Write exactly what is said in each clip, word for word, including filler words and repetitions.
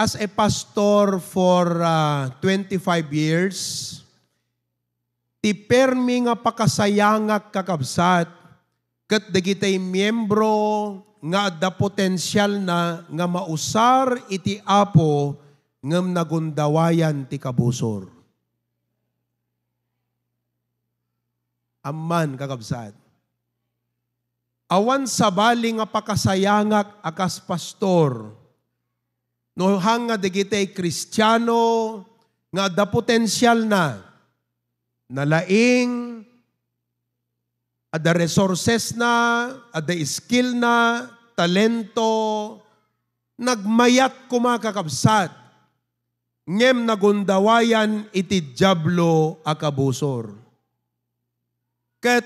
as a pastor for, ah, twenty-five years, ti permi nga pakasayangak, kakabsat, ket dagiti miyembro nga adda potensialna nga mausar iti Apo ngem nagundawayan ti kabusor. Amman, kakabsat, awan sabali nga pakasayangak a kas pastor no hang nga dagiti Kristiano nga adda potensialna, nalaing, adda resourcesna, adda skillna, talento, nagmayat koma, kakabsat, ngem nagundawayan iti Diablo a kabusor. Ket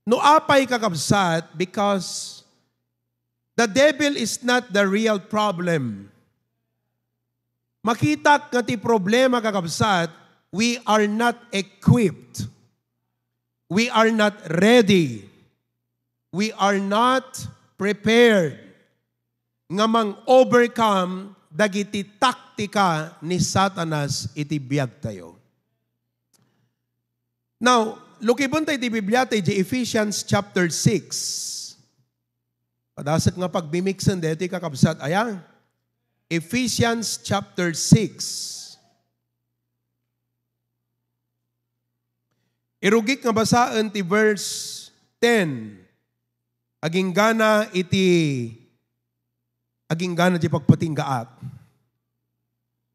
no apay, kakabsat, because the devil is not the real problem. Makitak nga ti problema, kakabsat, we are not equipped. We are not ready. We are not prepared nga mang-overcome dagiti taktika ni Satanas iti biagtayo. Now, lukibenta iti Biblia, iti Ephesians chapter six. Padasek nga pagmimiksen daytoy, kakabsat, aya? Ephesians chapter six. Irugik nga basaen ti verse ten. Aginggana iti, aginggana ti pagpatinggaak.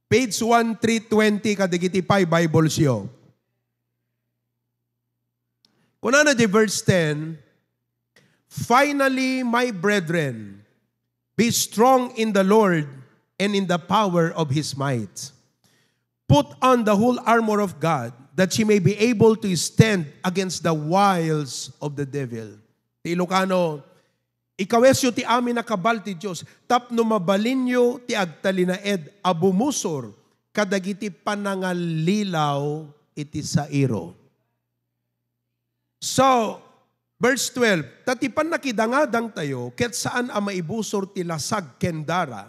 Page one three twenty kadagiti pay Bibles yo. Kunana di verse ten, "Finally, my brethren, be strong in the Lord and in the power of his might. Put on the whole armor of God, that ye may be able to stand against the wiles of the devil." Ti Ilocano, "Ikawesyo ti amin a kabal ti Dios, tapno mabalinyo ti agtalinaed a bumusor kadagiti panangallilaw iti sairo." So, verse twelve, "Ta ti pannakidangadangtayo ket saan a maibusor ti lasag ken dara,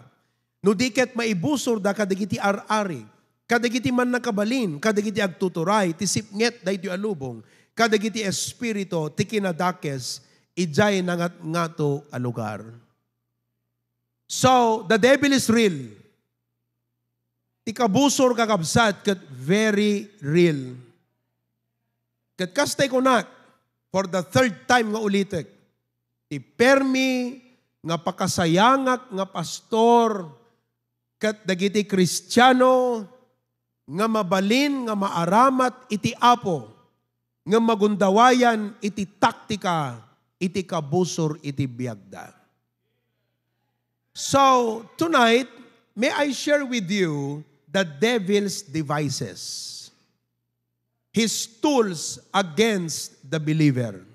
no di ket maibusorda kadagiti ar-ari, kadagiti mannakabalin, kadagiti agtuturay ti sipnget daytoy a lubong, kadagiti espiritu ti kinadakes idiay nangatngato a lugar." So, the devil is real. Ti kabusor, kakabsat, ket very real. Ket kastay kunak, for the third time nga ulitek, ti permi nga pakasayangak nga pastor ket dagiti Kristiano nga mabalin nga maaramat iti Apo, nga magundawayan iti taktika iti kabusor iti biagda. So, tonight, may I share with you the devil's devices, his tools against the believer.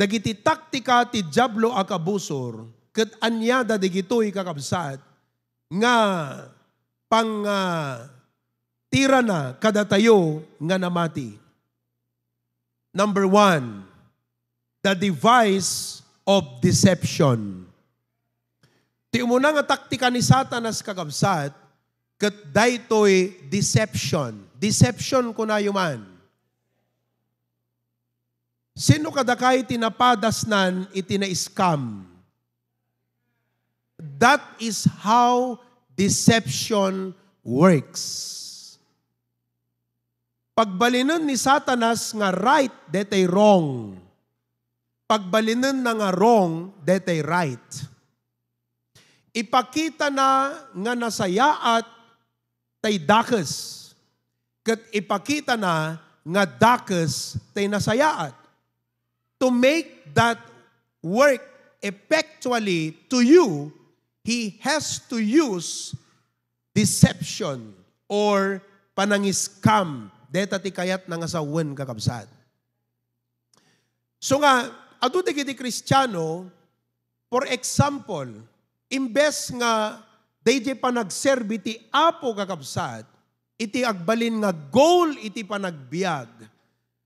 Dagiti taktika ti Diablo a kabusor, ket ania da dagitoy, kakabsat, nga pang, ah, tirana kadatayo nga namati. Number one, the device of deception. Ti umuna nga taktika ni Satanas, kakabsat, ket daytoy deception. Deception, kunayo man. Sino kadakay ti napadasnan iti na-scam? That is how deception works. Pagbalinen ni Satanas nga right, detay wrong. Pagbalinenna nga wrong, detay right. Ipakitana nga nasayaat tay dakes, ket ipakitana nga dakes tay nasayaat. To make that work effectually to you, he has to use deception or panangiskam. Deta ti kayatna nga sawen, kakabsat. So nga, adu dagiti Kristiano, for example, imbes nga daydi panagserbi ti Apo, kakabsat, iti agbalin nga goal iti panagbiag,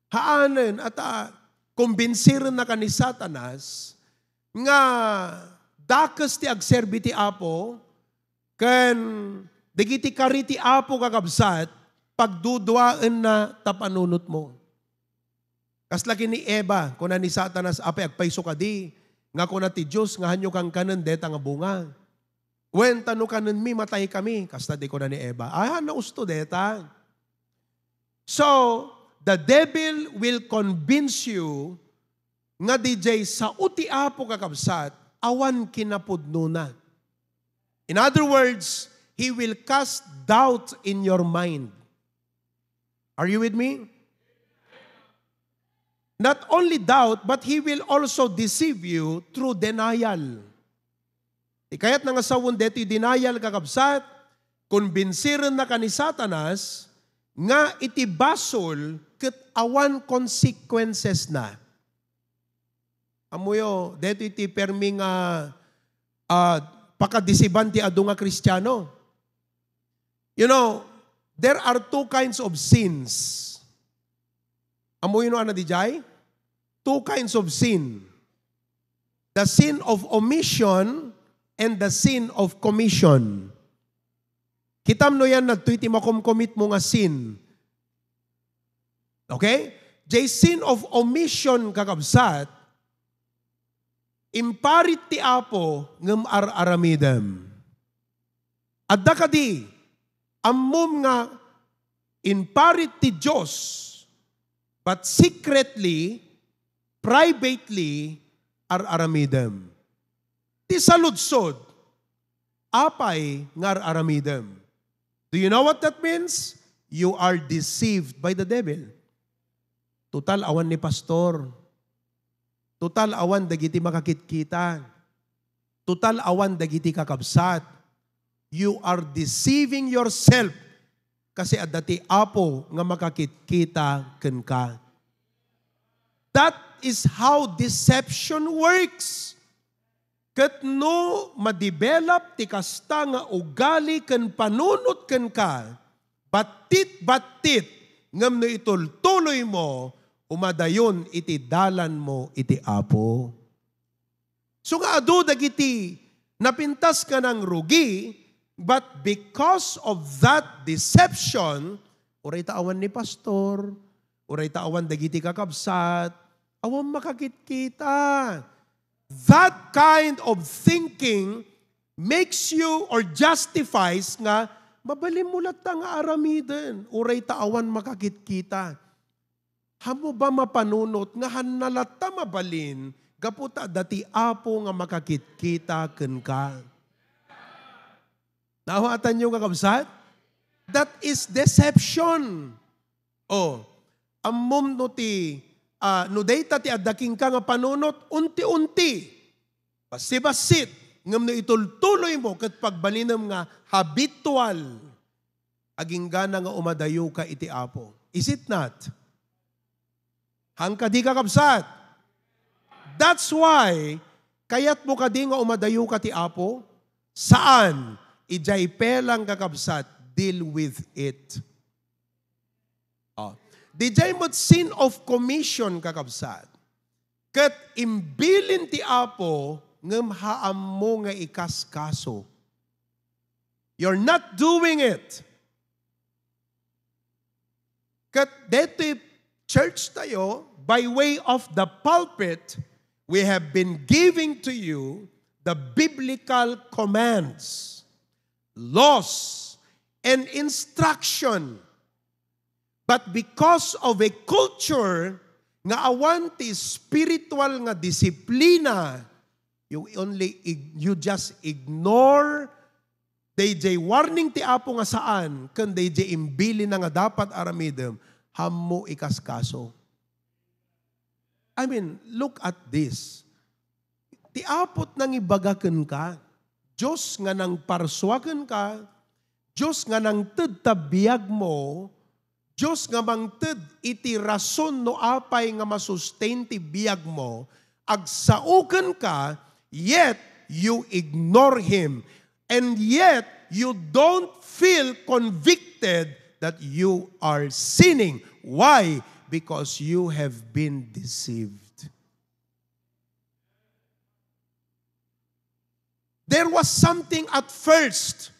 haanen, ata, kumbinsirenna ka ni Satanas nga dakes ti agserbi ti Apo, Ken dagiti kari ti Apo, kakabsat, pagduduaenna ta panunotmo. Kasla ken ni Eva, kuna ni Satanas, "Apay, agpayso kadi nga kuna ti Dios nga hanyo kankanen deta nga bunga? Wen, ta no kanenmi, mataykami." Kasta di kuna ni Eva. Ah, nausto deta. So, the devil will convince you nga didiay sao ti Apo, kakabsat, awan kinapudnona. In other words, he will cast doubt in your mind. Are you with me? Not only doubt, but he will also deceive you through denial. Ti kayatna nga sawen detoy denial, kakabsat, kumbinsirenna ka ni Satanas nga iti basol ket awan consequences na. Ammoyo, detoy ti permi nga, ah, pakadisiban ti adu nga Kristiano. You know, there are two kinds of sins. Ammoyo no ania didiay? Two kinds of sin. The sin of omission and the sin of commission. Kitam no yan, adtoy ti makomkomit mo nga sin. Okay? Jay sin of omission, kakabsat, imparit ti Apo ngem ar-aramidem. Adda kadi, ammom nga imparit ti Dios, but secretly, privately, ar-aramidem. Ti saludsod, apay nga ar-aramidem? Do you know what that means? You are deceived by the devil. Total, awan ni pastor. Total, awan dagiti makakitkita. Total, awan dagiti kakabsat. You are deceiving yourself kasi adda ti Apo nga makakitkita kenka. That is how deception works. Ket no madevelop ti kasta nga ugali ken panunot kenka, battit-battit, ngem no itultuloymo, umadayon iti dalanmo iti Apo. So nga adu dagiti napintas nga nangrugi, but because of that deception, uray ta awan ni pastor, uray ta awan dagiti kakabsat, awan makakitkita. That kind of thinking makes you or justifies nga mabalinmo latta nga aramiden, uray ta awan makakitkita. Ammo ba mapanunot nga hanna latta mabalin gapu ta adda ti Apo nga makakitkita kenka? Naawatanyo, kakabsat? That is deception. Oh, ammom no ti, ah, no dayta ti adda kenka nga panunot, unti-unti, bassit-bassit, ngem no itultuloymo ket pagbalinem nga habitual, aginggana nga umadayoka iti Apo. Is it not? Haan kadi, kakabsat? That's why, kayatmo kadi nga umadayoka ti Apo? Saan. Idiay pelang, kakabsat, deal with it. Oh. Didiay met sin of commission, kakabsat. Ket imbilin ti Apo, ngem haammo nga ikaskaso. You're not doing it. Ket detoy church tayo, by way of the pulpit, we have been giving to you the biblical commands, laws, and instruction. But because of a culture nga awan ti spiritual nga disiplina, you only ig-, you just ignore dayjay warning ti Apo nga saan, ken dayjay imbilin na nga dapat aramidem, ammo ikaskaso. I mean, look at this. Ti Apo't nangibaga kenka, Dios nga nangparsua kenka, Dios nga nangted ta biagmo, Dios nga mangted iti rason no apay nga masustain ti biagmo, agsao kenka, yet you ignore Him. And yet, you don't feel convicted that you are sinning. Why? Because you have been deceived. There was something at first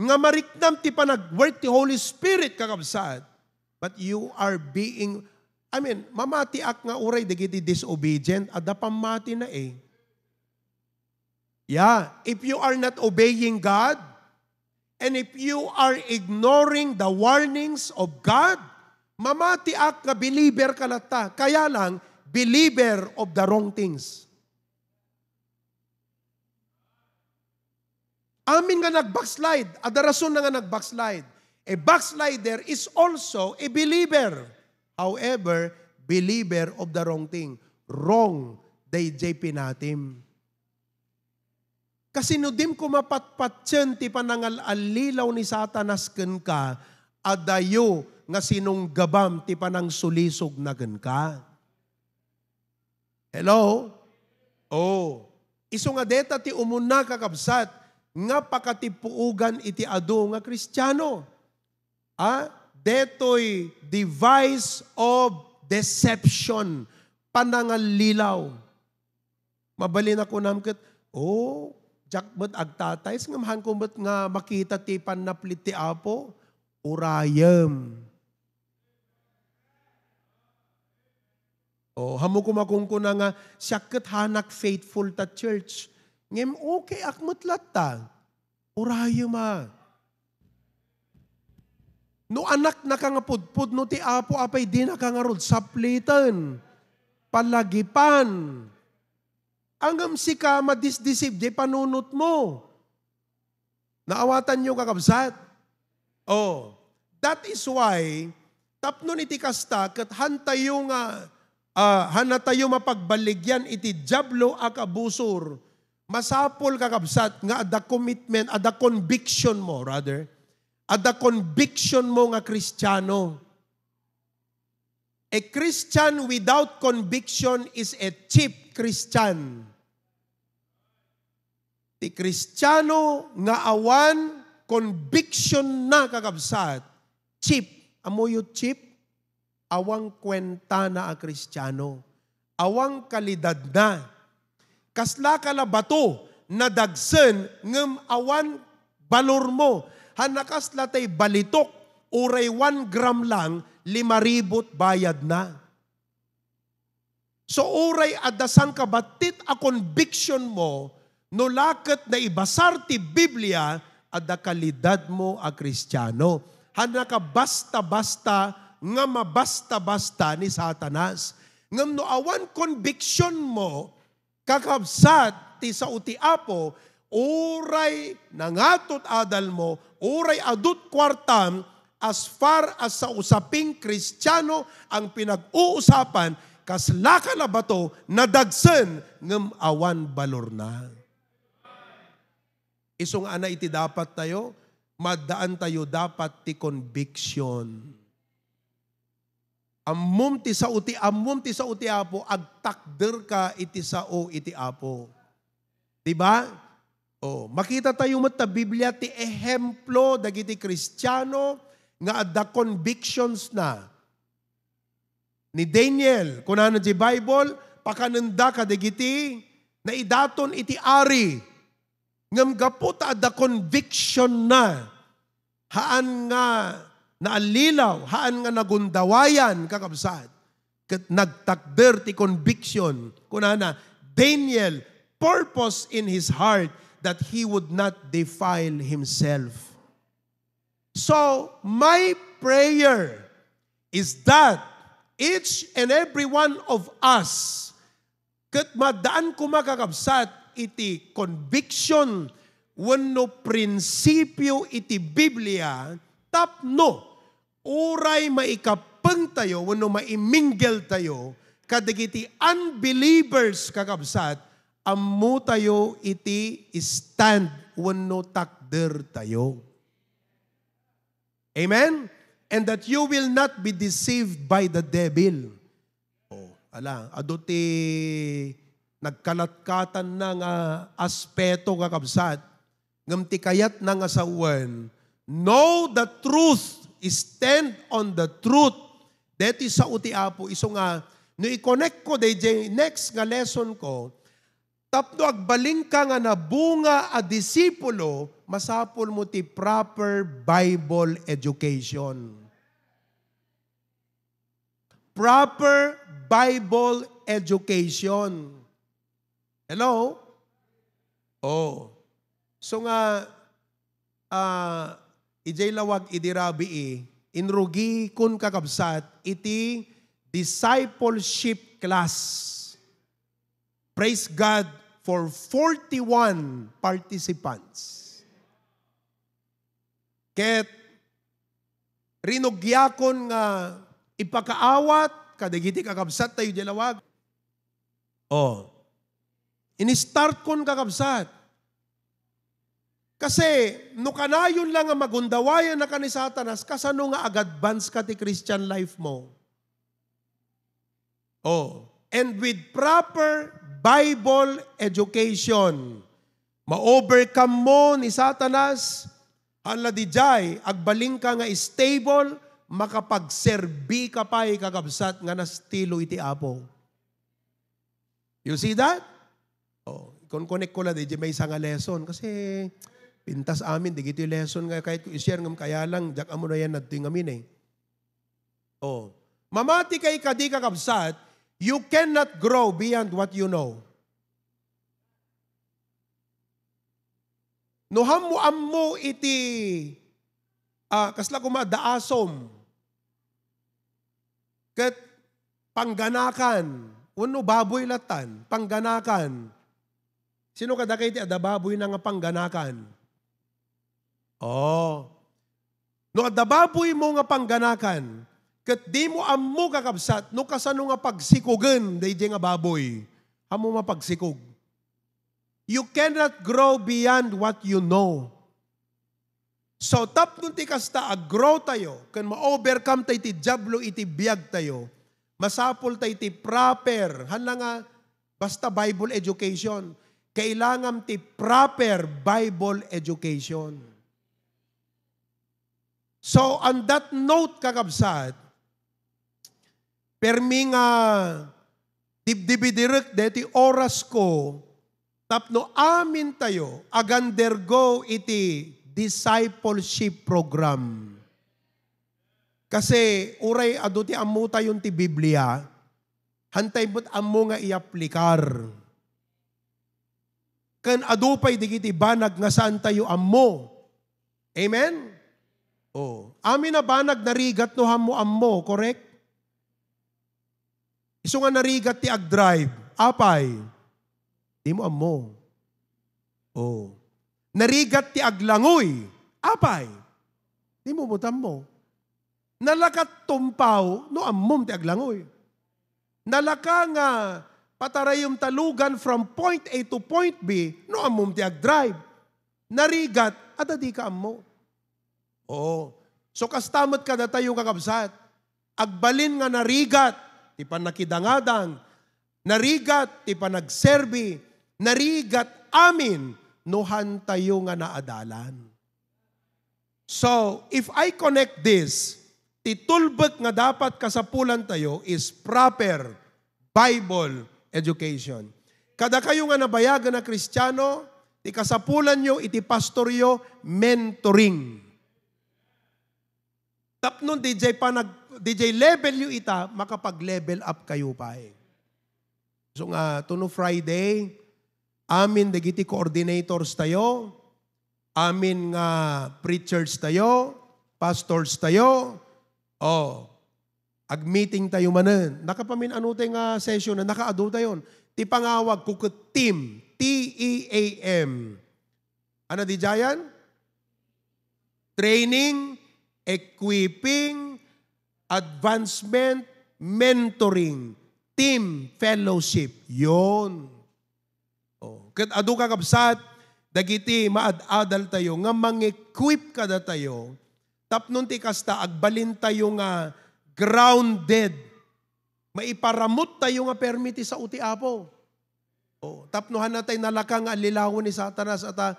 nga mariknam ti panagwork ti Holy Spirit, kakabsat. But you are being, I mean, mamatiak nga uray dagiti disobedient, adda pammatina eh. Yeah, if you are not obeying God, and if you are ignoring the warnings of God, mamatiak nga believer ka latta. Kaya lang, believer of the wrong things. Amin nga nag-backslide, adda rason na nga nag-backslide. A backslider is also a believer. However, believer of the wrong thing. Wrong, dayjay pinatim. Kasi no dim ko mapatpatien ti panangal-allilaw ni Satanas kenka, adayo nga sinunggabam ti panangsulisog na kenka. Hello? Oh. Isu nga deta ti umuna, kakabsat, nga pakatipuogan iti adu nga Kristiano. Ah, detoy device of deception, panangallilaw. Mabalin a kunam ket, "Oh, diak met agtatay, ngem haanko met nga makita ti pannaplit ti Apo." Urayem. Oh, haanmo koma kunkuna nga, "Siak ket haanak faithful ta church." Ngem okay ak met latta. Urayem a. No anaknaka nga pudpudno ti Apo, apay dinaka ngarud sapliten, palagipan? Ngem sika madisdisib diay panunotmo. Naawatanyo, kakabsat? Oh, that is why, tapno iti kasta, ket haantayo nga, ah, haantayo mapagballigyan iti Diablo a kabusor. Masapul, kakabsat, nga adda commitment, adda conviction mo, rather. Adda conviction mo nga Kristiano. A Christian without conviction is a cheap Christian. Ti Kristiano nga awan conviction na, kakabsat, cheap. Ammoyo cheap? Awan kuentana a Kristiano. Awan kalidadna. Kasla ka la bato, nadagsen, ngem awan balormo. Haanna kasla tay balitok, uray one gram lang, lima ribu ti bayadna. So, uray adda sangkabattit a conviction mo, no la ket naibasar ti Biblia, adda kalidad mo a Kristiano. Haanna ka basta-basta nga mabasta-basta ni Satanas. Ngem no awan conviction mo, kakabsat ti sao ti Apo, uray nangato ti adalmo, uray adu ti kuartam, as far as sa usaping Kristiano ang pinag-uusapan, kasla ka la bato, nadagsen, ngem awan balorna. Isu nga ana iti dapat tayo, maddaan tayo dapat ti conviction. Ammom ti sao ti, ammom ti sao ti Apo, agtakderka iti sao iti Apo. Di ba? Oh, makita tayo met ta Biblia ti ehemplo dagiti Kristiano nga adda convictions na. Ni Daniel, kunana ti Bible, pakanenda kadagiti naidaton iti ari. Ngem gapu ta adda conviction na, haan nga naallilaw, haan nga nagundawayan, kakabsat, ket nagtakder ti conviction. Kunana, Daniel purpose in his heart that he would not defile himself. So, my prayer is that each and every one of us, ket maddaan koma, kakabsat, iti conviction wenno prinsipio iti Biblia tapno uray maikappeng tayo wenno maiminggel tayo kadagiti unbelievers, kakabsat, ammo tayo iti stand wenno takder tayo. Amen? And that you will not be deceived by the devil. Oh, ala, adu ti nagkalatkatan na nga aspeto, kakabsat. Ngem ti kayat na nga sawen, know the truth, stand on the truth. Deti sao ti Apo, isu nga, no i-connect ko, dayjay next nga lesson ko, Tapno agbalinka nga nabunga a disipulo, masapul mo ti proper Bible education. Proper Bible education. Hello? Oh. So nga, ah, ijay lawag idi rabii, inrugikon kakabsat iti discipleship class. Praise God for forty-one participants. Ket rinugiakon nga ipakaawat kadagiti kakabsat tayo di lawag. Oh. Ini-start kon kakabsat. Kasi no kanayon lang nga magundawayan na ka ni Satanas, kasano nga ag-advance ka ti Christian life mo? Oh, and with proper Bible education, ma-overcome mo ni Satanas, hala dijay, agbalinka nga stable, makapagserbi ka pay kakabsat nga nastilo iti Apo. You see that? Oh, i-connect ko la di may nga lesson kasi pintas amin di gitoy lesson nga kahit ko i-share ngem kaya lang, diak ammo no yan nadtoy ngamin eh. Oh. Mamati kay kadi kakabsat, you cannot grow beyond what you know. No ammo-ammo iti, ah, kasla kuma daasom. Ket pangganakan, wenno baboy latan, pangganakan. Sino kadakayo ti adda baboy na nga pangganakan? Oh. No adda baboy mo nga pangganakan, ket di mo ammo kakabsat no kasano nga pagsikogen daydi nga baboy, ammo mapagsikog. You cannot grow beyond what you know. So, tapno ti kasta, ag-grow tayo, ken ma-overcome tayo ti Diablo iti biag tayo, masapul tayo ti proper, hala nga, basta Bible education, kailangan ti proper Bible education. So, on that note, kakabsat, permi nga dibdibidirek deti oras ko tapno amin tayo ag-undergo iti discipleship program. Kasi uray adu ti ammo tayon ti Biblia, hantay met ammo nga iaplikar. Ken adu pay dagiti banag nga saan tayo ammo. Amen? Oh, amin a banag narigat no ammo-ammo, correct? Isu nga narigat ti agdrive, apay? Di mo ammo. Oh. Narigat ti aglangoy, apay? Di mo met ammo. Nalakat tumpaw no ammom ti aglangoy. Nalaka nga patarayem ta lugan from point A to point B no ammom ti agdrive. Narigat, adda dika ammo. Oo. So, kasta met kadatayo, kakabsat. Agbalin nga narigat ti pannakidangadang, narigat ti panagserbi, narigat amin no hantayo nga naadalan. So, if I connect this, ti tulbek nga dapat kasapulantayo is proper Bible education. Kadakayo nga nabayagen a Kristiano, ti kasapulanyo iti pastoryo, mentoring. Tapno D J panag-, D J level yo ita, makapag-level up kayo pay. So nga, tuno Friday, amin dagiti coordinators tayo, amin nga preachers tayo, pastors tayo, oh, agmeeting tayo manen. Nakapamin-ano tayo nga session na nakaadu tayon. Ti pangawag ko ket team, T E A M. Ano di jayan? Training, equipping, advancement, mentoring, team, fellowship. Yon. Oh, ket adu, kakabsat, dagiti maad-adal tayo nga mang-equip kadatayo, tapno ti kasta, agbalin tayo nga grounded, maiparamut tayo nga permi ti sao ti Apo. Oh, tapno hanna tay nalaka nga allilawen ni Satanas, ata,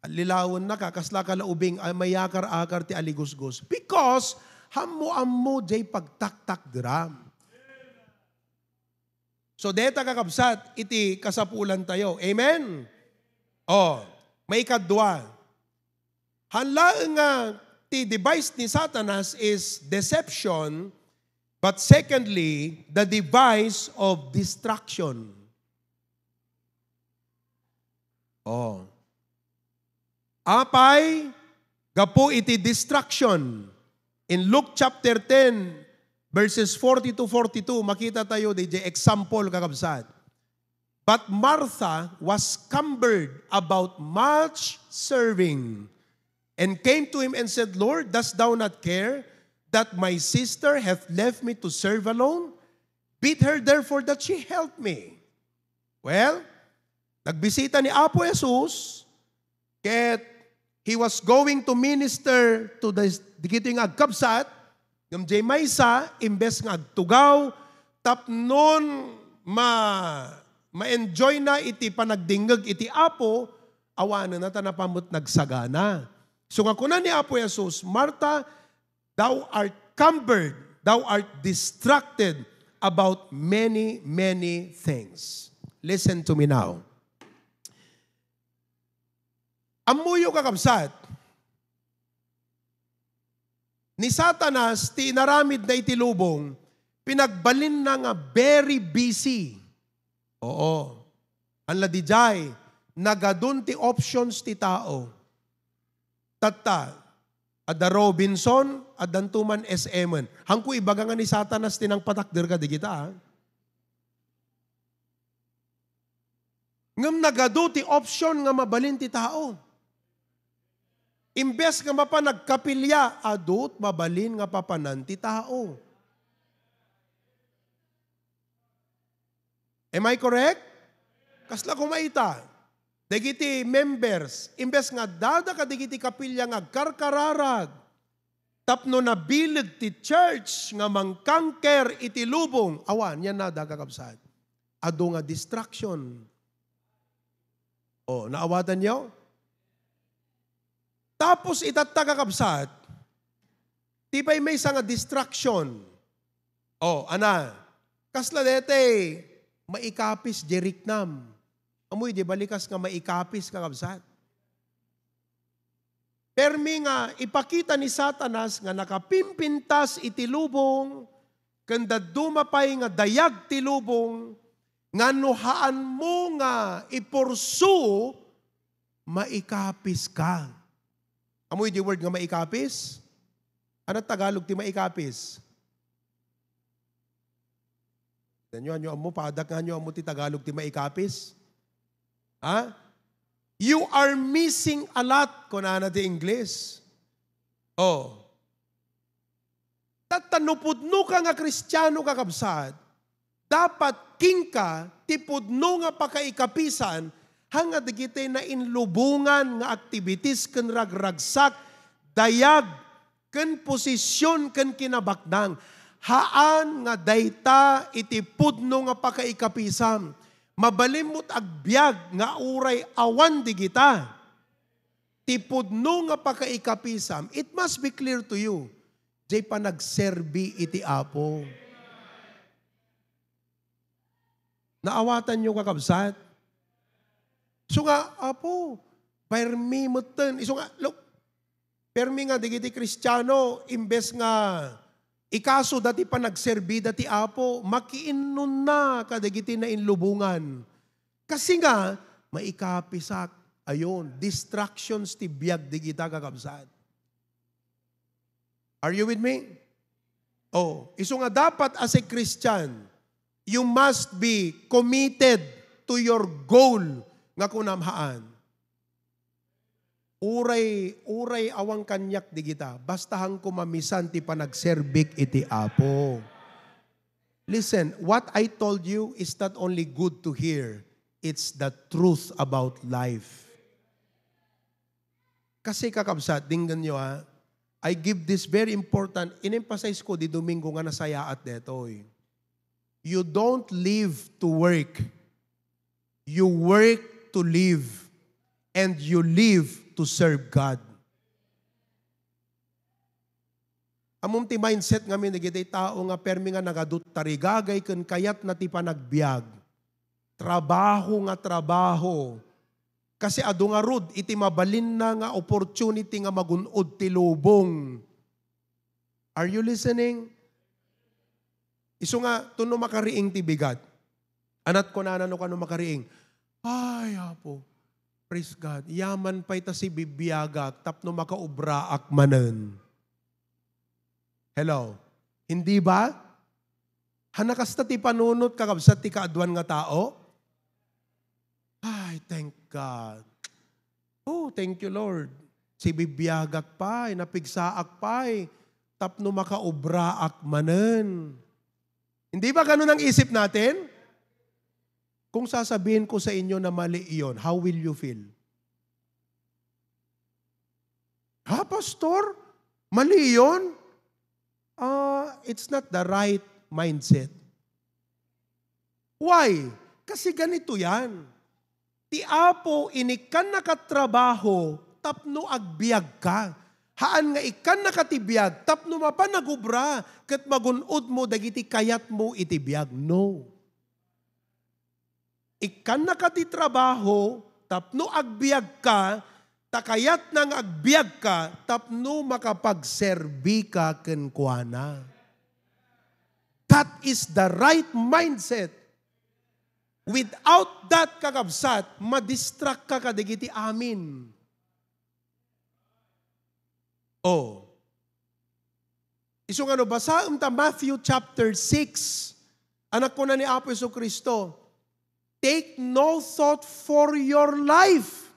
allilawen naka, kasla ka la ubing, ay mayakar-akar ti aligusgos. Because, ammo-ammo jay pagtaktakderam. So, deta, kakabsat, iti kasapulan tayo. Amen? Oh, maikadua. Haan laeng nga ti device ni Satanas is deception, but secondly, the device of destruction. Oh. Apay, gapu iti destruction. In Luke chapter ten, verses forty to forty-two, makita tayo di example, kakabsat. But Martha was cumbered about much serving, and came to him and said, "Lord, dost thou not care that my sister hath left me to serve alone? Bid her therefore that she help me." Well, nagbisita ni Apo Jesus, ket he was going to minister to the, dagitoy nga agkabsat, ngem diay maysa, imbes nga agtugaw, tapnon ma-, ma-enjoy na iti panagdingngeg iti Apo, awanen na ta napan met nagsagana. So nga kuna ni Apo Jesus, "Marta, thou art cumbered, thou art distracted about many, many things." Listen to me now. Ammoyo, kakabsat, ni Satanas ti inaramidna iti lubong, pinagbalinna nga very busy. Oo. Haan la diay, nagadun ti options ti tao. Tatta, adda Robinson, addanto man S M-en. Haanko ibaga nga ni Satanas ti nangpatakder kadagita, a. Ngem nagadu ti option nga mabalin ti tao. Imbes nga mapan nagkapilya, adu ti mabalin nga papanan ti tao. Am I correct? Kasla koma ita, dagiti members, imbes nga addada kadagiti kapilya nga agkarkararag, tapno nabileg ti church nga mangkanker iti lubong, awan, yan nada, kakabsat. Adu nga distraction. O, naawatanyo? Tapos itatta, kakabsat, ti pay maysa nga distraction. O, ana, kasla daytay maikapis diay riknam. Ammoyo diay balikas nga maikapis, kakabsat? Permi nga ipakita ni Satanas nga nakapimpintas iti lubong, ken dadduma pay nga dayag ti lubong, nga no haanmo nga ipursu, maikapiska. Ammoyo diay word nga maikapis? Ano Tagalog ti maikapis? Danyo, anyo ammo, padak nga anyo ammo ti Tagalog ti maikapis? Ha? "You are missing a lot," kunana ti Ingles. O. Tatta, no pudno ka nga Kristiano, kakabsat, dapat kenka ti pudno nga pakaikapisan, haan nga dagiti nainlubongan nga activities ken ragragsak, dayag, ken posisyon ken kinabaknang. Haan nga dayta iti pudno nga pakaikapisam. Mabalin met agbiag nga uray awan dagita. Ti pudno nga pakaikapisam, it must be clear to you, diay panagserbi iti Apo. Naawatanyo, kakabsat? So nga, Apo, permi metten. Isu nga, look, permi nga dagiti Kristiano, imbes nga ikasoda ti panagserbida ti Apo, makiinnonna kadagiti nainlubongan. Kasi nga, maikapisak, ayon, distractions ti biag dagita, kakabsat. Are you with me? Oh, isu nga dapat as a Christian, you must be committed to your goal nga kunam haan. Uray, uray awan kaniak dagita, basta haanko mamisan ti panagserbik iti Apo. Listen, what I told you is not only good to hear, it's the truth about life. Kasi, kakabsat, denggenyo, ha, I give this very important, in-emphasize ko di Domingo nga nasayaat detoy. You don't live to work. You work to live. And you live to serve God. Ammom ti mindset ngamin dagiti tao nga permi nga nagadut tarigagay ken kayatna ti panagbiag. Trabaho nga trabaho. Kasi adu ngarud iti mabalinna nga opportunity nga magun-od ti lubong. Are you listening? Isu nga, tapno makariing ti bigat. Ania ti kunana no kano makariing? Ay, Apo, praise God. Yaman pay ta sibibiagak tapno makaubraak manen. Hello? Hindi ba? Haan a kasta ti panunot, kakabsat, ti kaaduan nga tao? Ay, thank God. Oh, thank you, Lord. Sibibiagak pay, napigsaak pay, tapno makaubraak manen. Hindi ba ganun ang isip natin? Kung sasabihin ko sa inyo na mali iyon, how will you feel? Ha, Pastor? Mali iyon? Ah, it's not the right mindset. Why? Kasi ganito yan. Ti Apo, inikkanna ka trabaho tapno agbiag ka. Haan nga ikkanna ka ti biag tapno mapan nagubra ket magun-od mo dagiti kayat mo iti biag. No. Ikkanna ka ti trabaho tapno agbiag ka, ta kayatna nga agbiag ka tapno makapagserbi ka kenkuana. That is the right mindset. Without that, kakabsat, madistract ka kadagiti amin. Oh. Isu nga no, basaem ta Matthew chapter six. Ania ti kuna ni Apo Jesu-Cristo, "Take no thought for your life."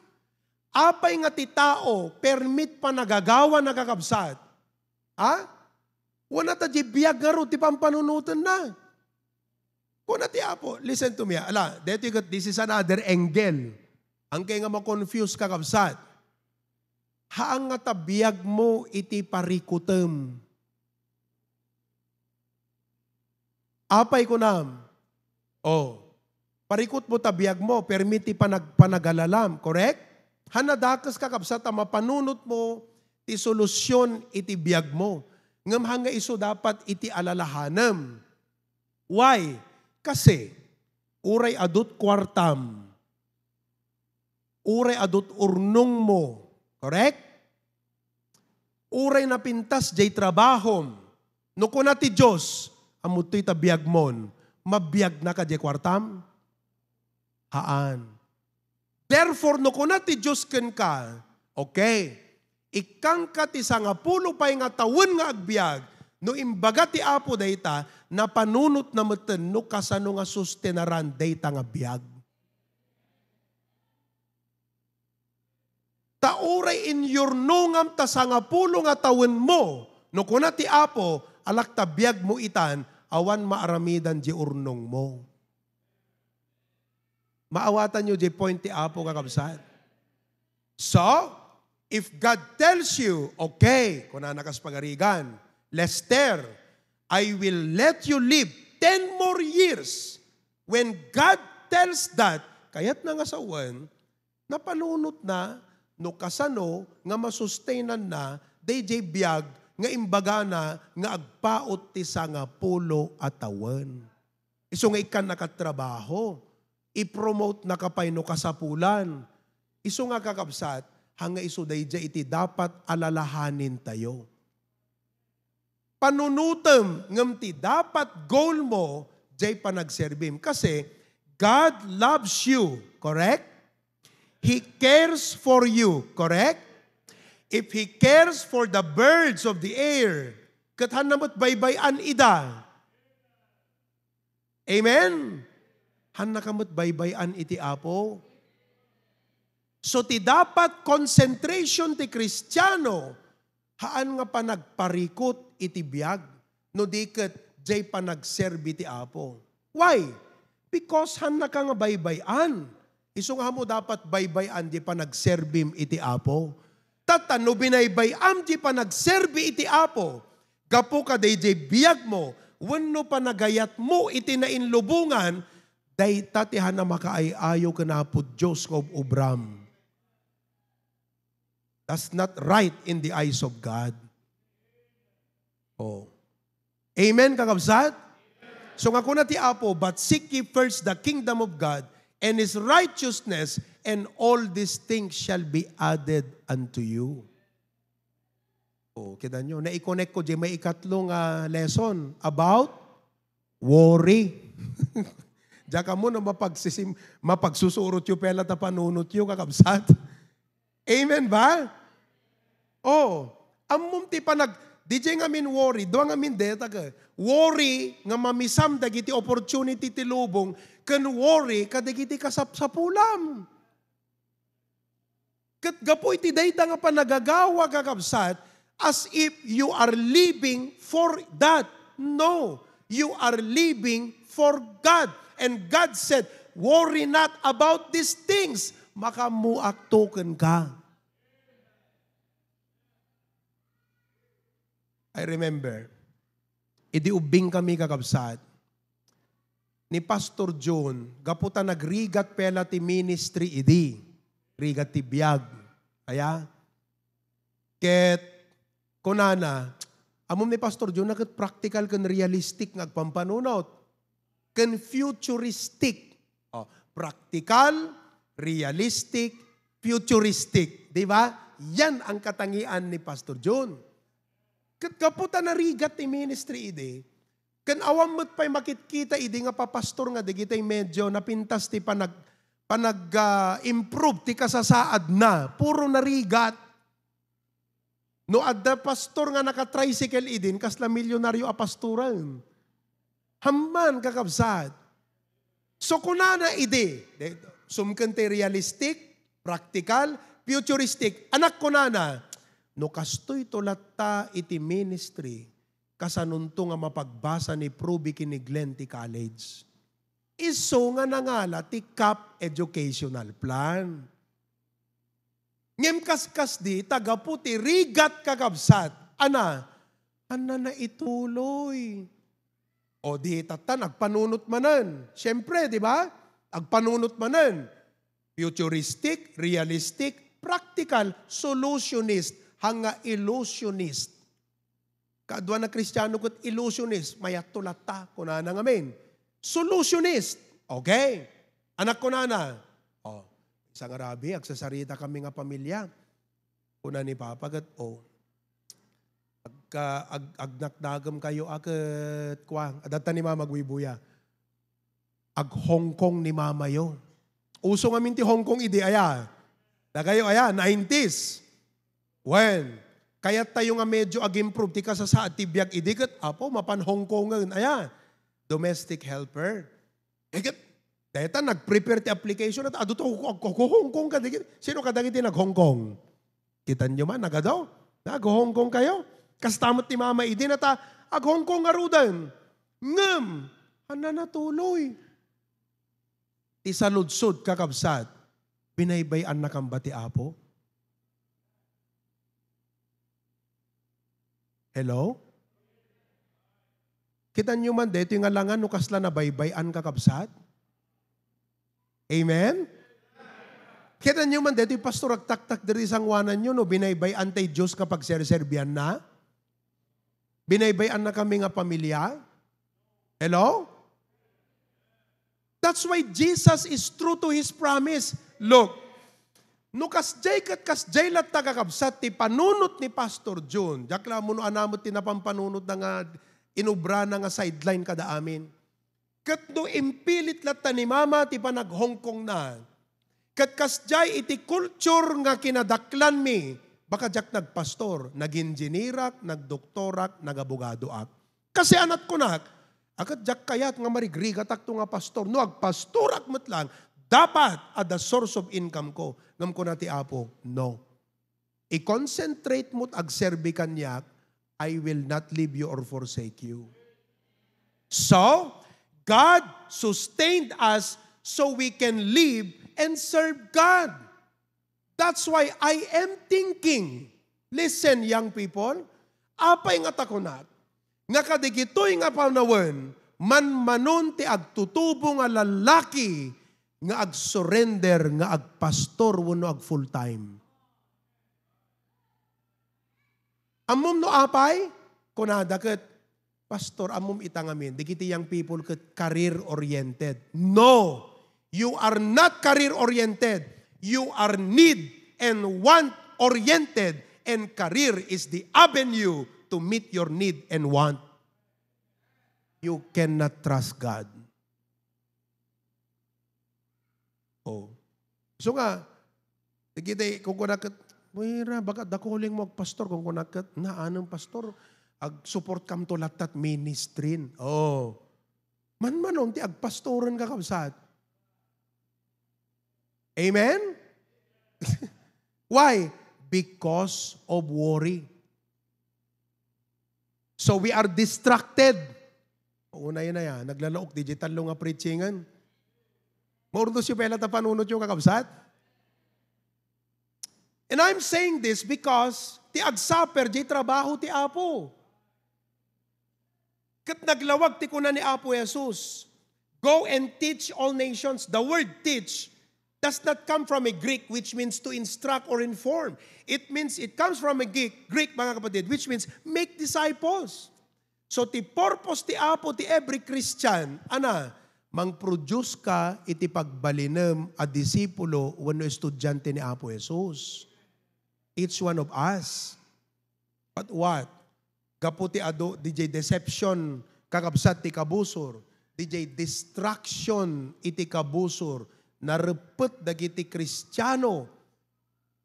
Apay nga ti tao, permi ti panagagawana, kakabsat? Ha? Wen, ta diay biag ngarud ti pampanunotenna. Kuna ti Apo, listen to me, ah. Ala, daytoy ket, this is another angle. Haankayo nga ma-confuse, kakabsat. Haan nga ta biag mo iti parikutem. Apay kunam? Oh, parikut mo ta biag mo, permi ti panag-, panagalalam, correct? Haan a dakes, kakabsat, a mapanunot mo ti solusyon iti biag mo. Ngem haan nga isu dapat iti alalahanem. Why? Kasi, uray adut kuartam, uray adut urnongmo, correct? Uray napintas jay trabahom, no kuna ti Dios, "Ammotoy ta biagmon," mabiagnaka jay kuartam? Haan. Therefore, no kuna ti Dios kenka, "Okay, ikkangka ti sangapulo pay nga tawen nga agbiag," no imbaga ti Apo dayta, napanunotna metten no kasano nga sustenaran dayta nga biag. Ta uray inyurnongam ta sangapulo nga tawenmo, no kuna ti Apo, "Alak ta biagmo itan, awan maaramidan jay urnongmo." Maawatanyo jay point ti Apo, kakabsat? So, if God tells you, "Okay," kunana kas pagarigan, "Lester, I will let you live ten more years." When God tells that, kayatna nga sawen, napanunotna no kasano nga masustainanna dayjay biag nga imbagana nga agpaut ti sangapulo a tawen. Isu nga ikkannaka trabaho, i-promote naka pay no kasapulan. Isu nga, kakabsat, haan nga isu dayjay iti dapat alalahanintayo. Panunotem, ngem ti dapat goal mo, jay panagserbim. Kasi, God loves you, correct? He cares for you, correct? If He cares for the birds of the air, ket haanna met baybay-an ida. Amen? Haannaka met baybay-an iti Apo. So, ti dapat concentration ti Kristiano, haan nga panagparikut iti biag, no di ket jay panagserbi ti Apo. Why? Because haannaka nga baybay-an. Isu nga ammo dapat baybay-an jay panagserbim iti Apo. Tatta, no binaybay-am jay panagserbi iti Apo, gapu kadayjay biagmo wenno panagayatmo iti nainlubongan, dayta ti haan a makaay-ayo ken Apo Dios nga ub-ubram. That's not right in the eyes of God. Oh. Amen, kakabsat? So nga kuna ti Apo, "But seek ye first the kingdom of God and His righteousness, and all these things shall be added unto you." Oh, kita nyo, na-connect ko diay may ikatlo nga lesson about worry. Diak ammo no mapagsisim-, mapagsusurot yo pay la ta panunot yo, kakabsat. Amen ba? Oh, ammom ti panag-, di jay ngamin worry, dua ngamin deta ka. Worry nga mamisam dagiti opportunity ti lubong, ken worry kadagiti kasapsapulam. Ket gapu iti dayta nga panagagawa, kakabsat, as if you are living for that. No, you are living for God. And God said, "Worry not about these things." Makaammoakto kenka. I remember, idi ubbing kami, kakabsat, ni Pastor John, gapu ta nagrigat pay la ti ministry idi, rigat ti biag. Aya? Ket kunana, ammom ni Pastor John, na ket practical ken realistic nga agpampanunot. Ken futuristic. Oh, practical, realistic, futuristic. Di ba? Yan ang katangian ni Pastor John. Ket gapu ta narigat ti ministry idi, ken awan met pay makitkita idi nga papastor nga dagiti medyo napintas ti panag-, panag, ah, improve ti kasasaadna. Puro narigat. No adda pastor nga naka-tricycle idin, kasla milyonaryo a pastoren. Amman, kakabsat. So, kunana idi, de-, sumken ti realistic, practical, futuristic. Anak, kunana, no kastoyto latta iti ministry, kasanonto nga mapagbasa ni Pruby ken ni Glenn ti college? Isu nga nangala ti CAP educational plan. Ngem kaskasdi, ta gapu ti rigat, kakabsat, ana, ania naituloy. O di tatta, agpanunot manen. Siyempre, di ba? Agpanunot manen. Futuristic, realistic, practical, solutionist, haan nga illusionist. Kaduana Kristiano ket illusionist, mayatto latta, kunana ngamin. Solutionist. Okay. Anak, kunana, "Oh, isang arabi, agsasarita kami nga pamilya." Kuna ni Papa ket, "Oh, agka-, ag-, agnakdagem kayo a ket," kua, adda ta ni Mama agbuybuya. Ag-Hong Kong ni mamayo. Uso ngamin ti Hong Kong idi, aya? Dakayo, aya? Nineties. Wen, kayat tayo nga medyo ag-improve ti kasasaad ti biag idi ket, apo, mapan Hong Kongen, aya? Domestic helper. Eh, ket, dayta nag-prepare ti application, at adu to, ag-, ag-, Hong Kong kadagiti. Sino kadagiti nag-Hong Kong? Kitanyo man, nagadaw? Nag-Hong Kong kayo? Kasta met ti mama idi nata, ag-Hong Kong ngaruden. Ngem, ania natuloy? Ti saludsod, kakabsat, binaybay-annakam ba ti Apo? Hello? Kitanyo man, daytoy nga langan no kasla nabaybay-an, kakabsat? Amen? Kitanyo man, daytoy pastor agtaktak diri sanguananyo, no binaybay-an tay Dios nga pagserserbianna? Binaybay-annakami nga pamilya? Hello? That's why Jesus is true to His promise. Look, no kasjay ket kasjay latta, kakabsat, ti panunot ni Pastor Jun, diak la ammo no ania met ti napanpanunotna nga inubrana nga sideline kada amin. Ket no impilit latta ni Mama ti panag-Hong Kongna, ket kasjay iti culture nga kinadaklanmi, baka diak nagpastor, nag-ingenierak, nagdoktorak, nagabogadoak. Kasi anat kunak, a ket diak kayat nga marigrigatakto nga pastor. No agpastorak met lang, dapat adda source of income ko. Ngem kuna ti Apo, "No. I-concentrate mo't agserbi kaniak, I will not leave you or forsake you." So, God sustained us so we can live and serve God. That's why I am thinking, listen, young people, apay nga ta kunak, nga kadagitoy nga panawen, manmanon ti agtutubo nga lallaki nga agsurrender nga agpastor wenno ag-full time. Ammom no apay? kunada ket, "Pastor, ammom ita ngamin, dagiti young people ket career-oriented." No! You are not career-oriented. You are need and want-oriented, and career is the avenue to meet your need and want. You cannot trust God. Oh. So nga, dagiti, kung kuna ket, "Wira, baka adda calling mo, agpastor," kung kuna ket, "Naanem, pastor, ag-support kam to latta ti ministry." Oh. Manmanon ti agpastoren, kakabsat. Amen? Why? Because of worry. So we are distracted. Una yun na yan. Naglalaok, digital lo nga preachingen. Maurdos yung pela ta panunot yung kakabsat. And I'm saying this because ti agsuffer, di trabaho ti Apo. Ket naglawag ti kuna ni Apo Jesus, "Go and teach all nations." The word teach does not come from a Greek, which means to instruct or inform. It means, it comes from a Greek, Greek, mga kapatid, which means make disciples. So, ti purpose ti Apo ti every Christian, ana, mangproduce ka iti pagbalinem a disipulo wenno estudiante ni Apo Jesus. Each one of us. But what? Gapu ti adu, D J deception, kakabsat ti kabusor, D J distraction iti kabusor, nareppet dagiti Kristiano,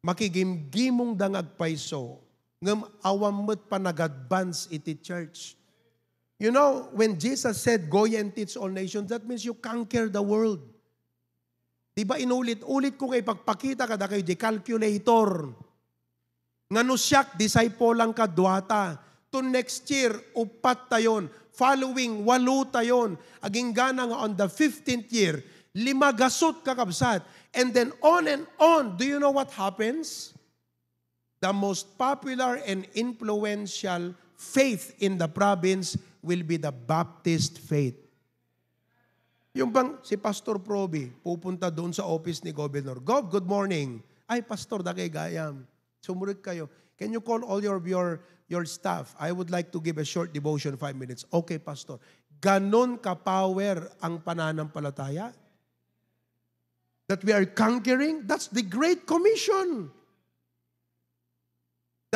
makigimgimongda nga agpayso, ngem awan met panagadvance iti church. You know, when Jesus said, "Go ye and teach all nations," that means you conquer the world. Di ba inulit-ulit ko nga ipagpakita kadakayo di calculator? Nga no siak, disciple lang kaduata. To next year, upat tayon. Following, walo tayon. Aginggana nga on the fifteenth year, lima gasut, kakabsat. And then on and on. Do you know what happens? The most popular and influential faith in the province will be the Baptist faith. Yung bang si Pastor Proby pupunta doon sa office ni Governor, "Gov, good morning." "Ay, Pastor, dagay gayam. Sumurit kayo. Can you call all your, your, your staff? I would like to give a short devotion, five minutes." "Okay, Pastor." Ganon ka-power ang pananampalataya? That we are conquering? That's the Great Commission.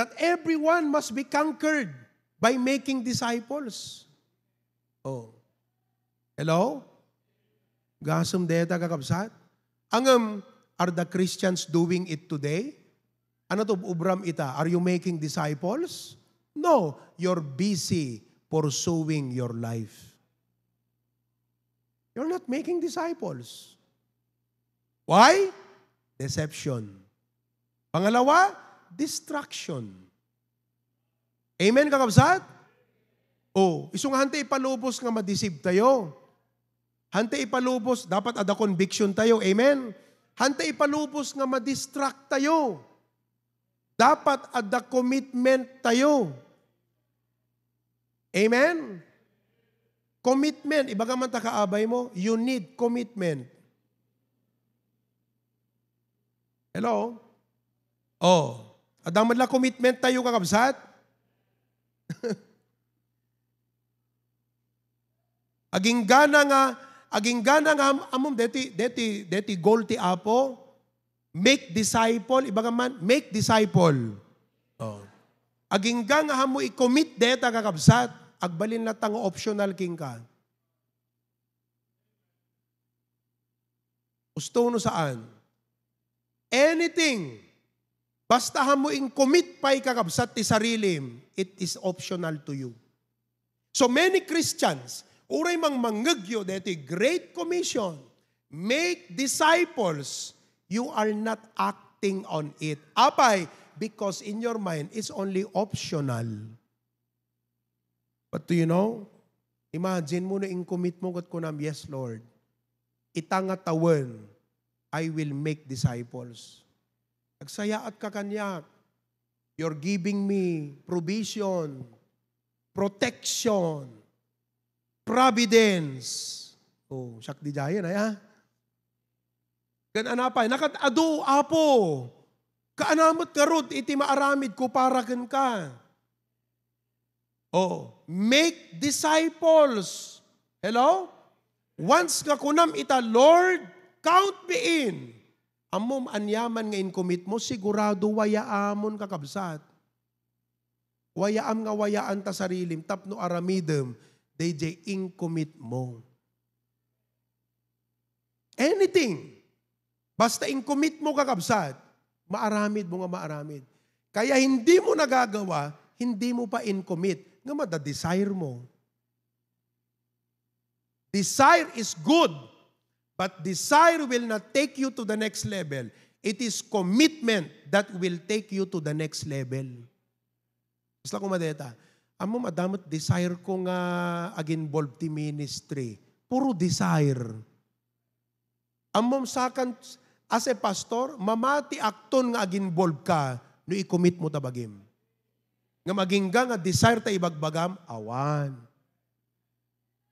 That everyone must be conquered by making disciples. Oh. Hello? Gasem deta, kakabsat? Ngem, are the Christians doing it today? Ano to, ubram ita? Are you making disciples? No, you're busy pursuing your life. You're not making disciples. Why? Deception. Pangalawa, distraction. Amen, kakabsat? Oh, isu nga hantay ipalubos nga ma-deceive tayo. Hantay ipalubos, dapat adda conviction tayo. Amen? Hantay ipalubos nga ma-distract tayo. Dapat adda commitment tayo. Amen? Commitment. Ibaga man ta kaabay mo, you need commitment. Hello? Oh. Adda man la commitment tayo, kakabsat? Aginggana nga, aginggana nga am-, ammom, deti, deti, deti goal ti Apo, make disciple, ibaga man, make disciple. Oh. Agingga nga ammo i-commit deta, kakabsat, agbalin latta nga optional kenka. Usto no saan? Anything. Basta ammo in-commit pay, kakabsat, ti sarilim, it is optional to you. So many Christians, uray mangmangngegyo daytoy Great Commission, "Make disciples," you are not acting on it. Apay? Because in your mind, it's only optional. But do you know? Imagine mo no in-commit mo ket kunam, "Yes, Lord. Ita nga tawen, I will make disciples." Agsayaat ka kaniak. You're giving me provision, protection, providence. Oh, siak di dayen, ay, ah. Ken anapay, "Nakad-adu, Apo. Kaana met ngarud iti maaramidko para kenka." Oh, make disciples. Hello? Once nga kunam ita, "Lord, count me in." Ammom aniaman nga in-commit mo, sigurado wayaamon, kakabsat. Wayaam nga wayaan ta sarilim tapno aramidem dayjay in-commit mo. Anything. Basta in-commit mo, kakabsat, maaramid mo nga maaramid. Kaya hindi mo nagagawa, hindi mo pa in-commit. Nga mada-desire mo. Desire is good, but desire will not take you to the next level. It is commitment that will take you to the next level. Basta kumadeta, ammom, adda met desire ko nga ag-involve ti ministry. Puro desire. Ammom, sakan, as a pastor, mamati akton nga ag-involve ka no i-commit mo ta bagim. Nga magingga nga desire ta ibagbagam, awan.